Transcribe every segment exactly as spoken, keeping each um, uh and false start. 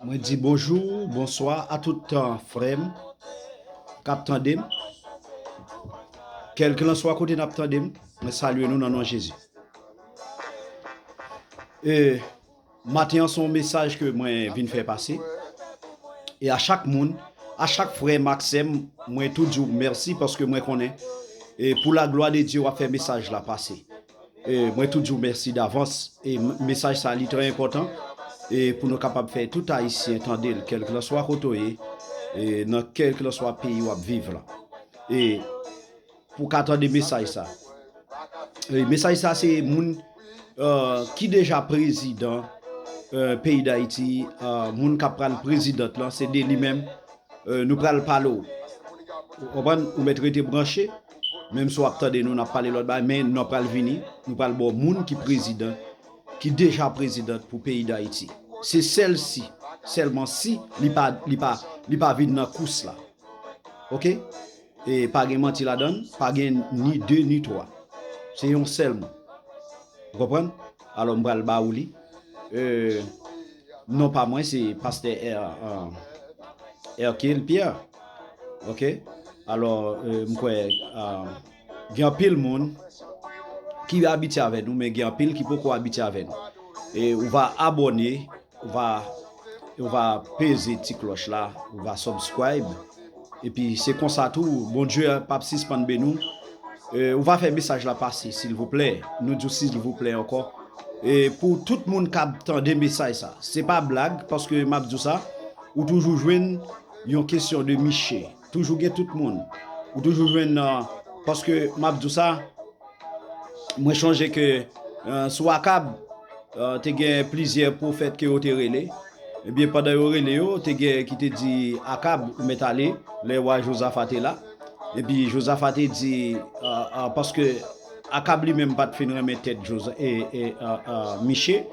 Mwen di bonjou, bonswa a tout, uh, frè m k ap tande m. Kèlkelanswa kote n ap tande m, mwen salye nou nan non Jezi. E maten an se yon mesaj ke mwen vin fè pase. E a chak moun, a chak frè m ak sè m, mwen tou di w mèsi paske mwen konnen, e pou la glwa de Dye, w ap fè mesaj la pase. E mwen tou di w mèsi davans. E m- mesaj sa li trè enpòtan. E pou nou kapab fè tout Ayisyen tande l, kèlkelanswa kote w ye, e nan kèlkelanswa peyi w ap viv la. E pou w ka tande mesaj sa. E mesaj sa se moun, uh, ki deja prezidan, uh, peyi Dayiti, uh, moun k ap pral prezidant lan, se de li menm, uh, nou pral pale w. Ou konprann? Ou mèt rete branche. Menm si w ap tande nou, n ap pale lòt bagay, men nou pral vini, nou pral ba w moun ki prezidan, ki deja prezidan pou peyi Dayiti. Se sèl si, sèlman si li pa, li pa, li pa vin nan kous la. Oke? E pa gen manti ladan l, pa gen ni de ni twa. Se yon sèl moun. Ou konprann? Alò, m pral ba ou li. E, non pa mwen, se pastè Her- uh, Hercule Pierre. Oke? Alò, e, m kwè, uh, gen anpil moun ki abitye avè nou, men gen anpil ki poko abitye avè nou. E ou va abòne, ou va, ou va peze ti klòch la, ou va subscribe. Epi se konsa tou, Bondye p ap sispann beni w. E, ou va fè mesaj la pase, silvouplè. Nou di w silvouplè ankò. E pou tout moun k ap tande mesaj sa, se pa blag, paske m ap di w sa, ou toujou jwenn yon kesyon de miche. Toujou gen tout moun. Ou toujou jwenn, uh, paske m ap di w sa, mwen chonje ke, uh, sou Akab, uh, te gen plizyè pwofèt ke yo te rele. Ebyen, pandan yo rele yo, te gen ki te di Akab, ou mèt ale, lè wa Jozafa te la. Epi Jozafa te di, uh, uh, paske Akab li menm pa t fin renmen tèt Joza- e, e, uh, uh, Miche.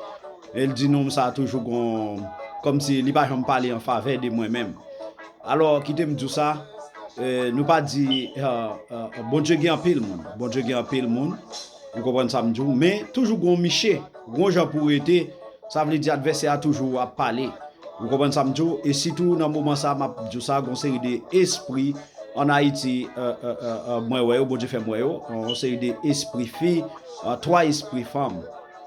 E l di, nonm sa a toujou gon, kòmsi li pa janm pale an favè de mwen menm. Alò, kite m di w sa, e, nou pa di, e, e, Bondye gen anpil moun. Bondye gen anpil moun. Ou konprann sa m di w. Men, toujou gon miche, gon jan pou rete. Sa vle di advèsè a toujou ap pale. Ou konprann sa m di w. E sitou nan moman sa, m ap di w sa, gon seri de espri ann Ayiti, e, e, e, e, mwen wè yo, Bondye fè m wè yo. Yon seri de espri fi, e, twa espri fanm.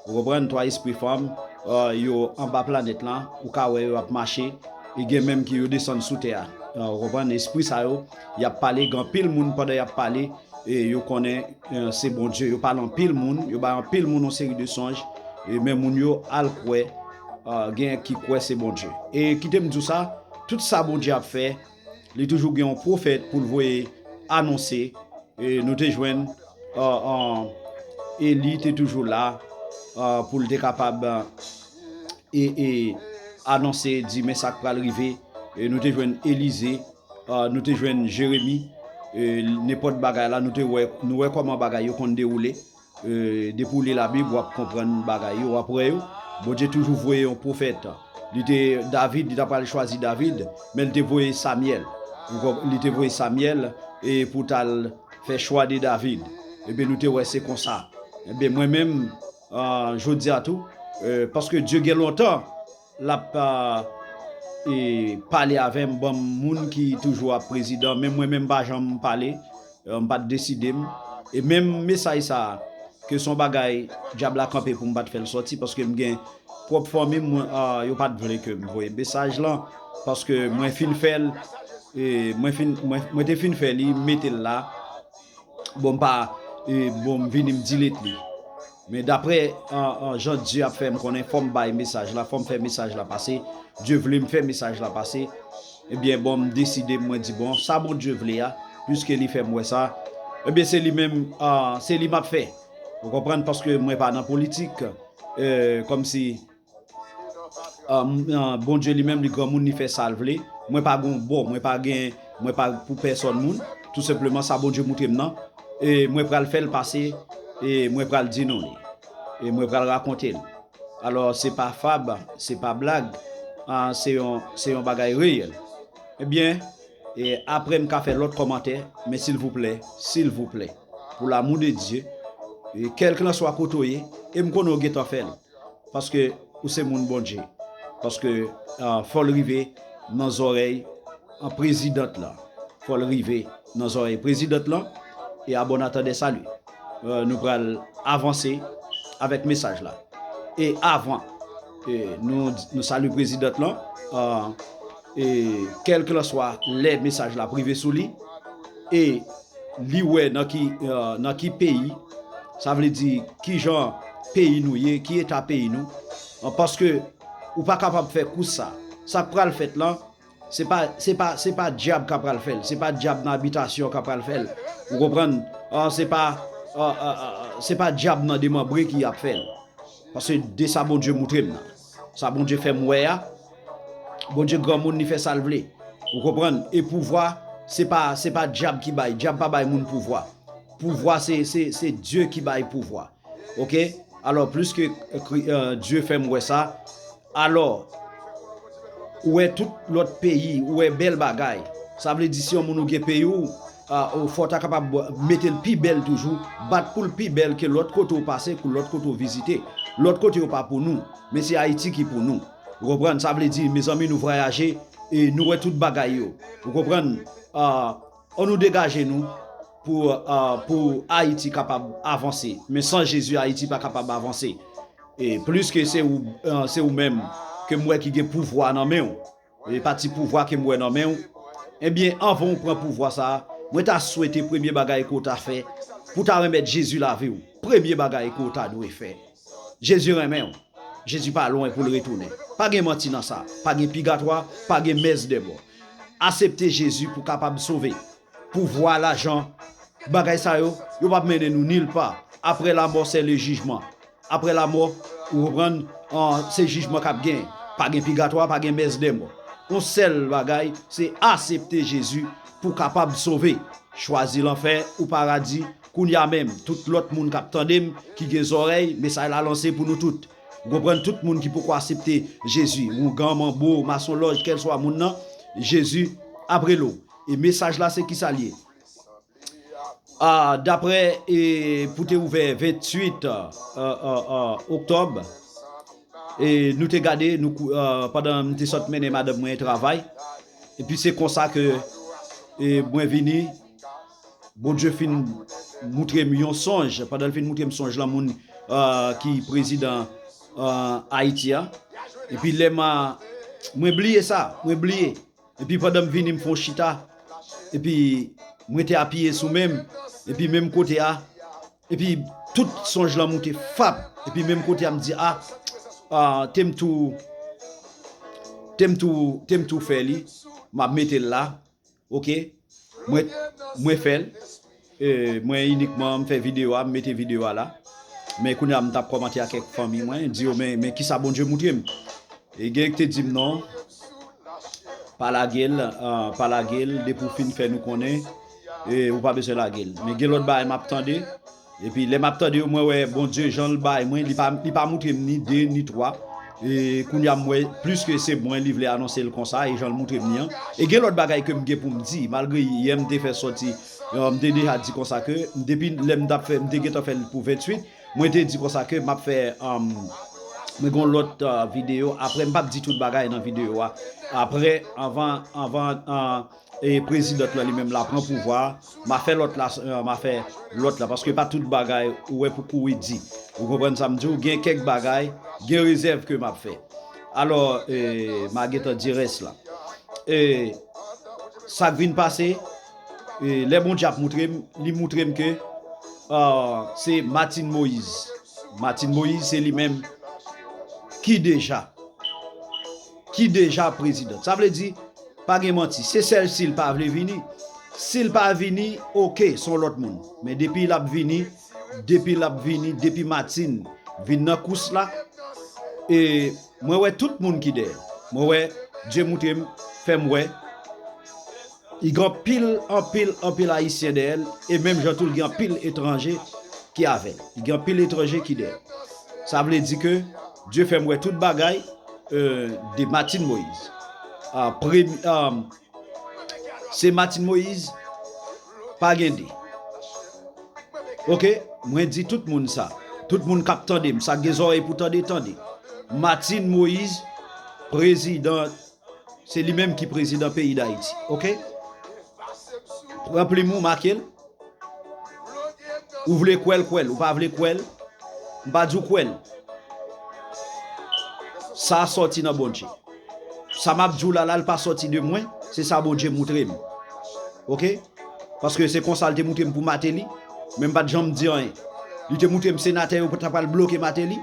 Ou konprann? Twa espri fanm, e, yo anba planèt lan, ou ka wè yo ap mache, e gen menm ki yo desann sou tè a. E, ou konprann? Espri sa yo, y ap pale, gen anpil moun pandan y ap pale, e yo konnen, e, se Bondye. Yo pale anpil moun, yo bay anpil moun yon seri de sonj, e men moun yo al kwè, e, gen ki kwè se Bondye. E kite m di w sa, tout sa Bondye ap fè, li toujou gen yon pwofèt pou l voye anonse, e nou te jwenn, e, e, Eli te toujou la, e, pou l te kapab, e, e, anonse, di, men sa k pral rive. E nou te jwenn Elize, e, nou te jwenn Jeremi, e, nenpòt bagay la, nou te wè, nou wè kòman bagay yo konn dewoule. E, depi w li Labib, w ap konprann bagay yo, w ap wè yo. Bondye toujou voye yon pwofèt. Li te David, li ta pral chwazi David, men li te voye Samyèl. Ou konp- li te voye Samyèl, e pou t al fè chwa de David. Ebyen, nou te wè se konsa. Ebyen, mwen menm, e, jodi a tou, e, paske Dye gen lontan, l ap, e, e, pale avè m, ban m moun ki toujou ap prezidan, men mwen menm pa janm pale, e, m pa t deside m. E menm mesaj sa a, ke se yon bagay dyab la kanpe pou m pa t fè l sòti, paske m gen pwòp fanmi m, mwen, e, yo pa t vle ke m voye mesaj lan, paske mwen fin fè l, e, mwen fin, mwen, mwen te fin fè li, m mete l la, bon, m pa, e, bon, m vini m delete li. Men daprè, e, e, jan Dye ap fè m konnen, fò m bay mesaj la, fò m fè mesaj la pase. Dye vle m fè mesaj la pase. Ebyen, bon, m deside, mwen di, bon, sa Bondye vle a, piske li fè m wè sa, ebyen, se li menm, e, se li m ap fè. Ou konprann? Paske mwen pa nan politik, e, kòmsi, e, m- e, Bondye li menm, li granmoun, li fè sa l vle. Mwen pa gon bò, mwen pa gen, mwen pa pou pèsòn moun. Tou senpleman, sa Bondye moutre m nan, e mwen pral fè l pase, e mwen pral di nou li. E mwen pral rakonte l. Alò, se pa fab, se pa blag, a, se yon, se yon bagay reyèl. Ebyen, e apre m ka fè lòt kòmantè, men silvouplè, silvouplè, pou lamou de Dye, e kèlkelanswa kote w ye, e m konnen w gentan fè l, paske ou se moun Bondye. Paske, ah, fò l rive nan zòrèy an prezidant lan. Fò l rive nan zòrèy prezidant lan. E à bon entendeur, salut. Euh, nou pral avanse avèk mesaj la. E avan, e nou, nou salye prezidant lan, euh, e kèlkelanswa lè mesaj la ap rive sou li, e li wè nan ki, euh, nan ki peyi, sa vle di ki jan peyi nou ye, ki eta peyi nou. Euh, paske ou pa kapab fè kous sa. Sa k pral fèt lan, se pa, se pa, se pa dyab k ap pral fè l, se pa dyab nan abitasyon k ap pral fè l. Ou konprann? Ah, se pa, ah, ah, ah, se pa dyab nan demanbre ki ap fè l. Paske de sa Bondye moutre m nan. Sa Bondye fè m wè a, Bondye granmoun, li fè sa l vle. Ou konprann? E pouvwa, se pa, se pa dyab ki bay. Dyab pa bay moun pouvwa. Pouvwa, se, se, se Dye ki bay pouvwa. Oke? Alò, plis ke, euh, Dye fè m wè sa, alò, ou wè tout lòt peyi, ou wè bèl bagay. Sa vle di, si yon moun ou gen peyi w, ah, ou fò w ta kapab mete l pi bèl toujou, bat pou l pi bèl ke lòt kote w pase, ke lòt kote w vizite. Lòt kote yo pa pou nou, men se Ayiti ki pou nou. Ou konprann? Sa vle di, mezanmi, nou vwayaje e nou wè tout bagay yo. Ou konprann? Ah, ann nou degaje nou pou, ah, pou Ayiti kapab avanse. Men san Jezi, Ayiti pa kapab avanse. E plis ke se ou, ah, se ou menm ke m wè ki gen pouvwa nan men w. E pa ti pouvwa ke m wè nan men w. Ebyen, anvan w pran pouvwa sa a, mwen ta swete premye bagay ke w ta fè, pou w ta renmèt Jezi lavi w. Premye bagay ke w ta dwe fè. Jezi renmen w. Jezi pa lwen pou l retounen. Pa gen manti nan sa. Pa gen pigatwa, pa gen mès dèmò. Asepte Jezi pou w kapab sove. Pouvwa, lajan, bagay sa yo, yo p ap mennen nou nil pa. Après la mort, c'est le jugement. Après la mort, ou konprann, an, se jijman k ap gen. Pa gen pigatwa, pa gen mès dèmò. Yon sèl bagay, se asepte Jezi pou w kapab sove. Chwazi lanfè ou paradi kounye a menm. Tout lòt moun k ap tande m, ki gen zòrèy, mesaj la lanse pou nou tout. Ou konprann, tout moun ki poko asepte Jezi, oungan, manbo, masonlòj, kèlswa moun nan, Jezi ap rele w. E mesaj la se kisa l ye? Ah, daprè, e, pou te ouvè venntuit, euh, euh, euh, oktòb, e nou te gade, nou kou-, euh, pandan m te sot mennen madanm mwen travay, epi se konsa ke, e, mwen vini, Bondye fin moutre m yon sonj. Pandan l fin moutre m sonj lan, moun, euh, ki prezidan, euh, Ayiti a. Epi lè m a, mwen bliye sa, mwen bliye. Epi pandan m vini, m fè yon chita. Epi mwen te apiye sou men m. Epi menm kote a. Epi tout sonj lan moute fap. Epi menm kote a, m di, a, a, te m tou, te m tou, te m tou fè li. M ap mete l la. Oke? Mwen, mwen fè l. E, mwen inikman, m fè videyo a, m mete videyo a la. Men kounye a, m t ap kòmante ak kèk fanmi mwen, di yo, men, men kisa Bondye moutre m. E gen ki te di m non, pa lage l, ah, pa lage l, depi w fin fè nou konnen, e, ou pa bezwen lage l. Men gen lòt bagay m ap tande, epi lè m ap tande yo, mwen wè Bondye jan l bay mwen, li pa, li pa moutre m ni de, ni twa. E kounye a m wè plis ke se mwen li vle anonse l konsa, e jan l moutre m li an. E gen lòt bagay ke m gen pou m di, malgre yè m te fè sòti, euh, m te deja di konsa ke, depi lè m t ap fè, m te gentan fè l pou venntuit, mwen te di konsa ke m ap fè, um, mwen gon lòt, uh, videyo. Apre, m p ap di tout bagay nan videyo a. Apre, anvan, anvan, uh, e prezidant lan li menm la pran pouvwa, m a fè lòt la, uh, m a fè lòt la. Paske pa tout bagay ou wè pou kouri di. Ou konprann sa m di w? Gen kèk bagay, gen rezèv ke m ap fè. Alò, e, m a gentan di rès la. E, sa k vin pase, e, lè Bondye ap moutre m, li moutre m ke, ah, se Martine Moïse. Martine Moïse, se li menm ki deja, ki deja prezidan. Sa vle di, pa gen manti. Se sèl si l pa vle vini. Si l pa vini, oke, se yon lòt moun. Men depi l ap vini, depi l ap vini, depi Martine vin nan kous la, e mwen wè tout moun ki dèyè l. Mwen wè Dye moutre m, fè m wè. Li gen anpil, anpil, anpil Ayisyen dèyè l, e menm jan tou, li gen anpil etranje ki avè l. Li gen anpil etranje ki dèyè l. Sa vle di ke Dye fè m wè tout bagay, euh, de Martine Moïse. Ah, premye, ah, se Martine Moïse, pa gen de. Oke, mwen di tout moun sa. Tout moun k ap tande m, sa k gen zòrèy pou tande, tande. Martine Moïse, Prezidan, se li menm ki prezidan peyi Dayiti. Oke? Pran plim ou, make l. Ou vle kwè l, kwè l. Ou pa vle kwè l, m pa di w kwè l. Sa sòti nan Bondye. Sa m ap di w la, la, l pa sòti de mwen. Se sa Bondye moutre m. Oke? Paske se konsa l te moutre m pou Mateli. Men m pa t janm di anyen. Li te moutre m senatè yo ta pral bloke Mateli.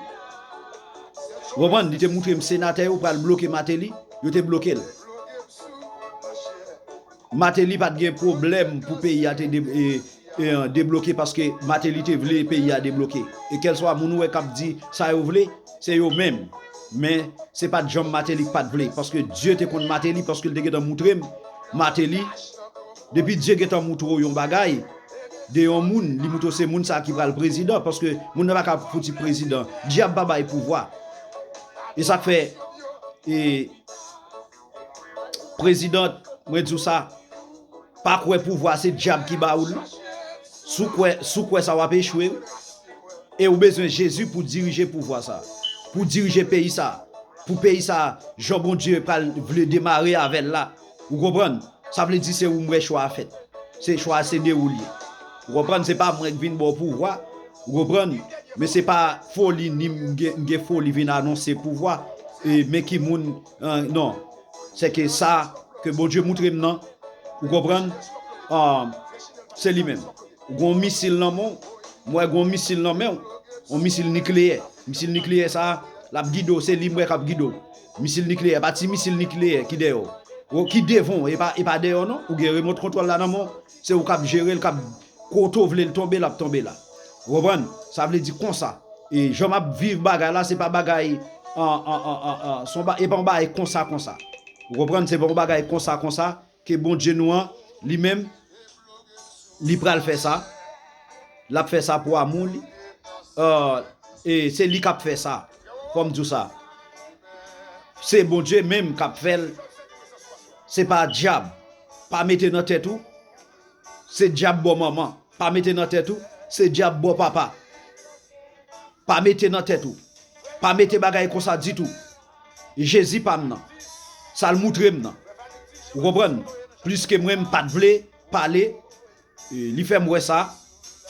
Ou konprann? Li te moutre m senatè yo pral bloke Mateli. Yo te bloke l. Mateli pa t gen pwoblèm pou peyi a te de, e, e, debloke paske Mateli te vle peyi a debloke. E kèlswa moun ou wè k ap di sa yo vle, se yo menm. Men se pa t janm Mateli k pa t vle, paske Dye te konn Mateli, paske l te gentan moutre m Mateli. Depi Dye gentan moutre w yon bagay de yon moun, li moutre w se moun sa ki pral prezidan, paske moun nan pa ka fouti prezidan. Dyab pa bay pouvwa. E sa k fè, e, Prezidan, mwen di w sa, pa kwè pouvwa se dyab ki ba ou l. Si w kwè, si w kwè sa, w ap echwe, wi. E ou bezwen Jezi pou dirije pouvwa sa, pou dirije peyi sa, pou peyi sa, jan Bondye pral vle demare avè l la. Ou konprann? Sa vle di se ou m wè chwa a fèt. Se chwa a se de ou l ye. Ou konprann? Se pa mwen k vin ba w pouvwa. Ou konprann? Men se pa foli ni m gen, m gen foli vin anonse pouvwa. E men ki moun, eh, non. Se ke sa ke Bondye moutre m nan. Ou konprann? Ah, se li menm. Ou gen yon misil nan men w. M wè gen yon misil nan men w. Yon misil nikleyè. Misil nikleyè sa, l ap gide w. Se li m wè k ap gide w. Misil nikleyè. Pa ti misil nikleyè ki dèyè w. Ou, ki devan w. E pa, e pa dèyè w non. Ou gen remòt kontwòl la nan men w. Se ou k ap jere l, k ap kote w vle l tonbe, l ap tonbe la. Ou konprann? Sa vle di konsa. E jan m ap viv bagay la, se pa bagay, an, an, an, an, an, se yon ba-, e pa yon bagay konsa, konsa. Ou konprann? Se pa yon bagay konsa, konsa. Ke Bondye nou an, li menm, li pral fè sa. L ap fè sa pou amou li. Euh, e se li k ap fè sa. Fò m di w sa. Se Bondye menm k ap fè l. Se pa dyab. Pa mete nan tèt ou, se dyab bò manman. Pa mete nan tèt ou, se dyab bò papa. Pa mete nan tèt ou. Pa mete bagay konsa ditou. Jezi pa m nan. Sa l moutre m nan. Ou konprann? Pliske mwen m pa t vle pale, e, li fè m wè sa,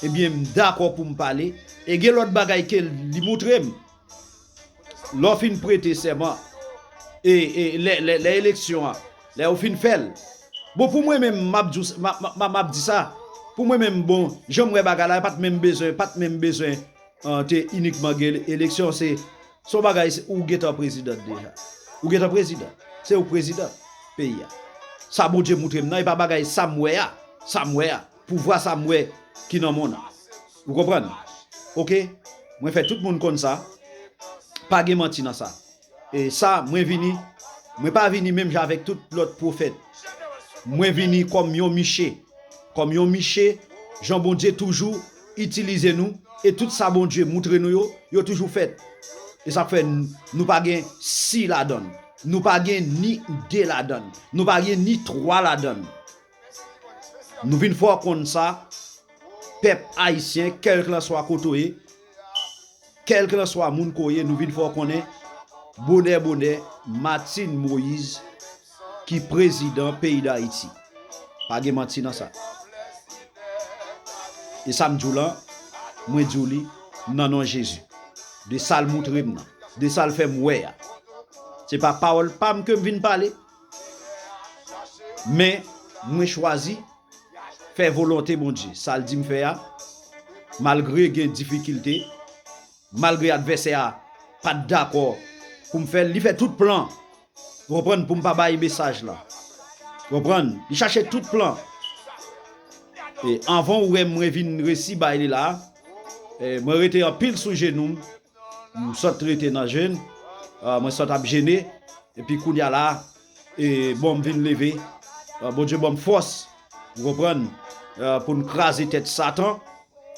ebyen m dakò pou m pale. E gen lòt bagay ke li moutre m. Lè w fin prete sèman, e, e, lè, lè, lè eleksyon an, lè yo fin fè l. Bon, pou mwen menm, m ap di w, m, m, m, m ap di sa. Pou mwen menm, bon, jan m wè bagay la, pa t menm bezwen, pa t menm bezwen, an, te inikman gen eleksyon, se, se yon bagay, se, ou gentan prezidan deja. Ou gentan prezidan. Se ou prezidan peyi a. Sa Bondye moutre m nan, e pa bagay sa m wè a. Sa m wè a. Pouvwa sa m wè ki nan mond nan. Ou konprann? Oke? Mwen fè tout moun konn sa. Pa gen manti nan sa. E sa, mwen vini, mwen pa vini menm jan avèk tout lòt pwofèt. Mwen vini kòm yon miche. Kòm yon miche, jan Bondye toujou itilize nou, e tout sa Bondye moutre nou yo, yo toujou fèt. E sa fè n-, nou pa gen si ladan l. Nou pa gen ni de ladan l. Nou pa gen ni twa ladan l. Nou vin fè w konn sa, pèp ayisyen, kèlkanswa kote w ye, kèlkanswa moun ke w ye, nou vin fè w konnen, bonè, bonè, Martine Moïse ki prezidan peyi Dayiti. Pa gen manti nan sa. E sa m di w lan, mwen di w li nan non Jezi. De sa l moutre m nan, de sa l fè m wè a. Se pa pawòl pa m ke m vin pale, men mwen chwazi fè volonte Bondye. Sa l di m fè a, malgre gen difikilte, malgre advèsè a pa t dakò pou m fè l, li fè tout plan, ou konprann, pou m pa bay mesaj la. Ou konprann? Li chache tout plan. E anvan ou wè mwen vin resi bay li la, e mwen rete anpil sou jenou m, m sot rete nan jèn, ah, mwen sot ap jene, epi kounye a la, e bon, m vin leve, ah, Bondye ban m fòs, ou konprann, ah, pou n kraze tèt Satan,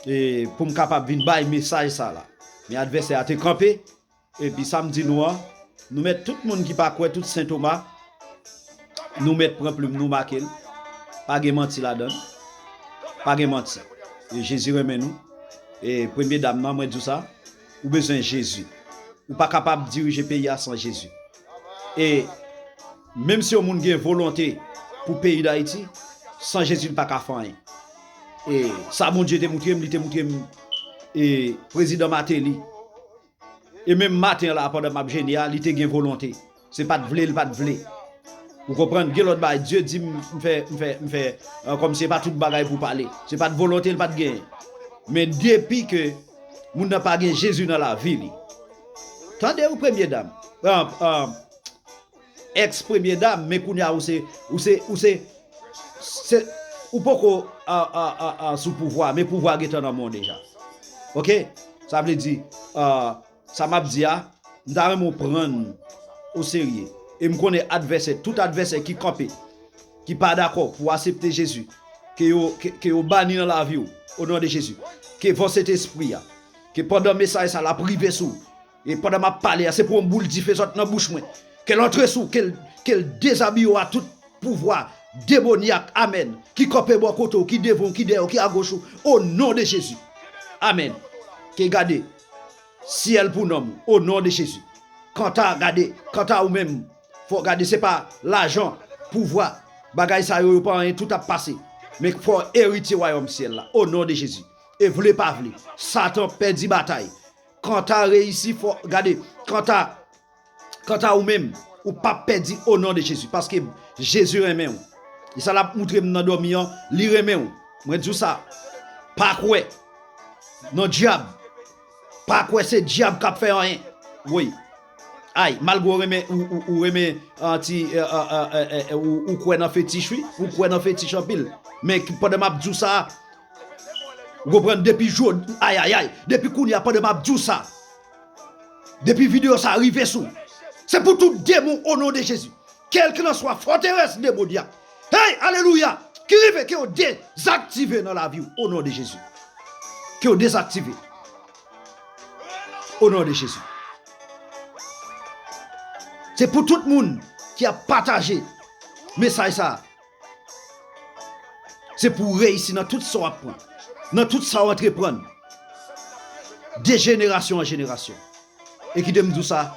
e pou m kapab vin bay mesaj sa la. Men advèsè a te kanpe, epi sa m di nou an, nou mèt tout moun ki pa kwè, tout Sen Toma, nou mèt pran plim nou make l. Pa gen manti ladan l. Pa gen manti. E Jezi renmen nou. E premye dam nan, mwen di w sa, ou bezwen Jezi. Ou pa kapab dirije peyi a san Jezi. E menm si yon moun gen volonte pou peyi Dayiti, san Jezi, li pa ka fè anyen. E sa Bondye te moutre m, li te moutre m, e, Prezidan Martelly. E menm maten an la, pandan m ap jene a, li te gen volonte. Se pa t vle, li pa t vle. Ou konprann? Gen lòt bagay, Dye di m, m fè, m fè, m fè, euh, kòmsi se pa tout bagay pou pale. Se pa t volonte, li pa t genyen. Men depi ke moun nan pa gen Jezi nan lavi li. Tande ou premye dam. Ah, ah, ex premye dam, men kounye a ou se, ou se, ou se, se, ou poko a, a, a, a, sou pouvwa, men pouvwa gentan nan men w deja. Oke? Sa vle di, ah, sa m ap di a, m ta renmen w pran l oserye. E m konnen advèsè, tout advèsè ki kanpe, ki pa dakò pou aksepte Jezi, ke yo, ke, ke yo bani nan lavi w, o non de Jezi. Ke vò Sentespri a, ke pandan mesaj sa l ap rive sou w, e pandan m ap pale a, se pou yon boul dife sot nan bouch mwen. Ke l antre sou w, ke l, ke l dezabiye w a tout pouvwa demonyak, amèn, ki kanpe bò kote w, ki devan w, ki dèyè w, ki agoch ou, o non de Jezi. Amèn. Ke gade, syèl pou nanm ou, o non de Jezi. Kanta, gade, kanta ou menm, fò gade, se pa lajan, pouvwa, bagay sa yo, yo pa anyen, tout ap pase. Men fò eritye wayòm syèl la, o non de Jezi. E vle pa vle, Satan pèdi batay. Kanta reyisi, fò gade, kanta, kanta ou menm, ou p ap pèdi o non de Jezi, paske Jezi renmen w. E sa l ap moutre m nan dòmi an, li renmen w. Mwen di w sa, pa kwè nan dyab. Pa kwè se dyab k ap fè anyen. Wi. Ay, malgre w renmen, ou, ou, ou renmen, ah, ti, eh, ah, ah, eh, eh, eh, ou, ou kwè nan fetich, wi. Ou kwè nan fetich anpil. Men ki, pandan m ap di w sa, ou konprann, depi jodi, ay, ay, ay, depi kounye a, pandan m ap di w sa, depi videyo sa rive sou, se pou tout demon, o non de Jezi. Kèlkelanswa fòterès demonyak, hey, alelouya, ki rive, ke yo dezaktive nan lavi w, o non de Jezi. Ke yo dezaktive. O non de Jezi. Se pou tout moun ki ap pataje mesaj sa a. Se pou w reyisi nan tout sa w ap pran, nan tout sa w antreprann, de jenerasyon an jenerasyon. E kite m di w sa,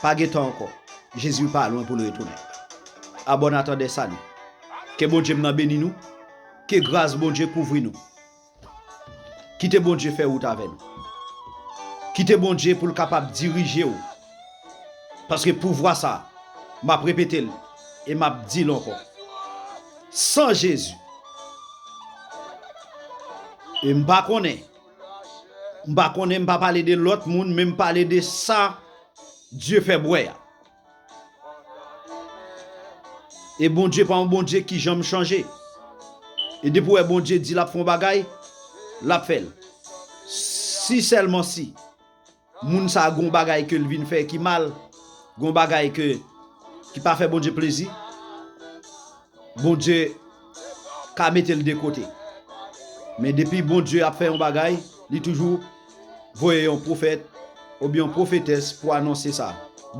pa gen tan ankò. Jezi pa lwen pou l retounen. A bon entandè, sali. Ke Bondye m nan beni nou. Ke gras Bondye kouvri nou. Kite Bondye fè wout avè nou. Kite Bondye pou l kapab dirije w. Paske pouvwa sa, m ap repete l e m ap di l ankò. San Jezi, e m pa konnen, m pa konnen, m pa pale de lòt moun, men m pale de sa Dye fè bwè a. E Bondye pa yon Bondye ki janm chanje. E depi w wè Bondye di l ap fè yon bagay, l ap fè l. Si sèlman si moun sa a gon bagay ke l vin fè ki mal, gon bagay ke, ki pa fè Bondye plezi, Bondye ka mete l de kote. Men depi Bondye ap fè yon bagay, li toujou voye yon pwofèt oubyen yon pwofetès pou anonse sa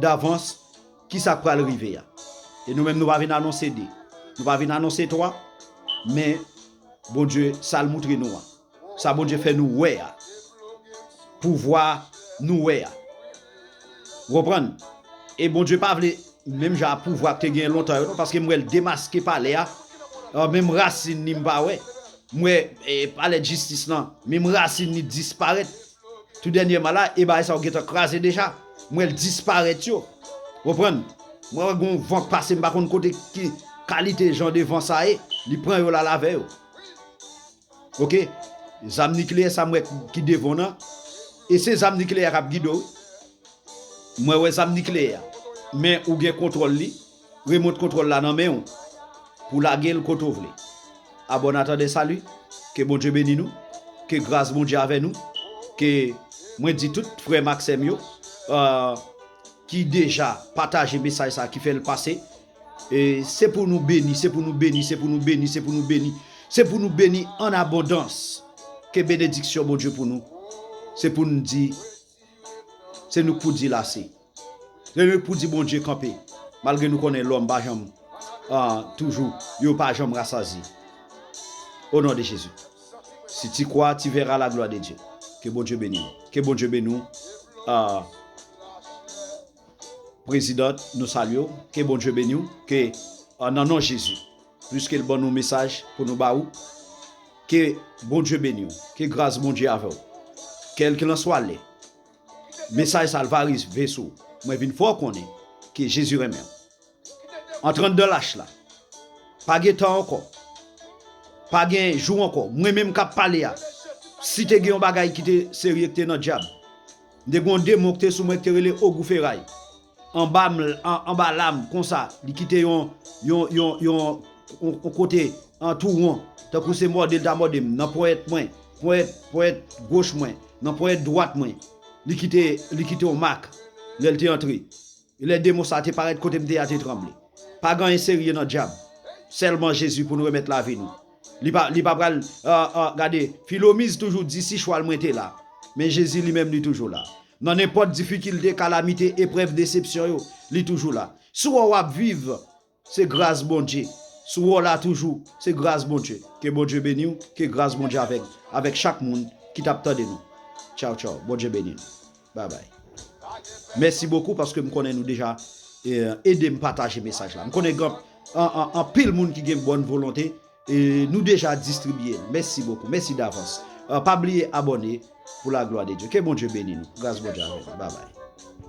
davans, ki sa k pral rive a. E nou menm, nou pa vin anonse de, nou pa vin anonse twa, men Bondye, sa l moutre nou an, sa Bondye fè nou wè a, pouvwa nou wè a. Ou konprann? E Bondye pa vle menm jan a pouvwa k te genyen lontan yo, non, paske m wè l demaske palè a, ah, menm rasin li m pa wè. M wè, eh, palè jistis lan, menm rasin li disparèt. Tou dènyèman la, e bagay sa yo gentan kraze deja. M wè l disparèt yo. Ou konprann? M wè gen yon van k pase, m pa konn kote ki kalite jan de van sa ye. Li pran yo l al avè yo. Oke? Zam nikleyè sa m wè ki devan w nan. E se zam nikleyè a k ap gide w, wi. M wè, wè zam nikleyè a. Men ou gen kontwòl li. Remot kontwòl la nan men w. Pou lage l kote w vle. A bon entandè, sali. Ke Bondye beni nou. Ke gras Bondye avè nou. Ke mwen di tout frè m ak sè m yo, euh, ki deja pataje mesaj sa, ki fè l pase. E se pou nou beni, se pou nou beni, se pou nou beni, se pou nou beni. Se pou nou beni an abondans. Ke benediksyon Bondye pou nou. Se pou nou di, se nou k pou di l ase. Se nou k pou di Bondye kanpe. Malgre nou konnen lòm pa janm, ah, toujou, yo pa janm rasazye. O non de Jezi. Si tu crois, tu verras la gloire de Dieu. Ke Bondye beni nou. Ke Bondye beni nou. Ah, Prezidant, nou salye w. Ke Bondye beni w. Ke, nan non Jezi, pliske l ban nou mesaj pou nou ba ou, ke Bondye beni w. Ke gras Bondye avè w. Kèlkelanswa lè mesaj sa l va rive sou ou, mwen vin fè w konnen ke Jezi renmen w. An trannde lach la, pa gen tan ankò. Pa gen jou ankò. Mwen menm k ap pale a, si te gen yon bagay ki te serye ki te nan dyab, m te gen yon demon ki te sou mwen ki te rele Ogou Feray. Anba m, an, anba la m, konsa, li kite yon, yon, yon, yon, yon, yon kote an tou won, tankou se mòde l ta mòde m, nan ponyèt mwen, ponyèt, ponyèt goch mwen, nan ponyèt dwat mwen. Li kite, li kite yon mak lè l te antre. Lè demon sa te parèt kote m te a te tranble. Pa gen anyen serye nan dyab. Sèlman Jezi pou nou remèt lavi nou. Li pa, li pa pral, ah, ah, gade, Filomiz toujou di si chwal mwen te la. Men Jezi li menm li toujou la. Nan nenpòt difikilte, kalamite, eprèv, desepsyon yo, li toujou la. Si w wè w ap viv, se gras Bondye. Si w wè w la toujou, se gras Bondye. Ke Bondye beni w, ke gras Bondye avèk, avèk chak moun ki t ap tande nou. Tchaw, tchaw. Bondye beni nou. Bye bye. Mèsi bokou paske m konnen nou deja, eh, ede m pataje mesaj la. M konnen gen an, an, anpil moun ki gen bòn volonte e nou deja distribye l. Mèsi bokou. Mèsi davans. Eh, pa bliye abòne pou la glwa de Dye. Ke Bondye beni nou. Gras Bondye avè nou. Bye bye.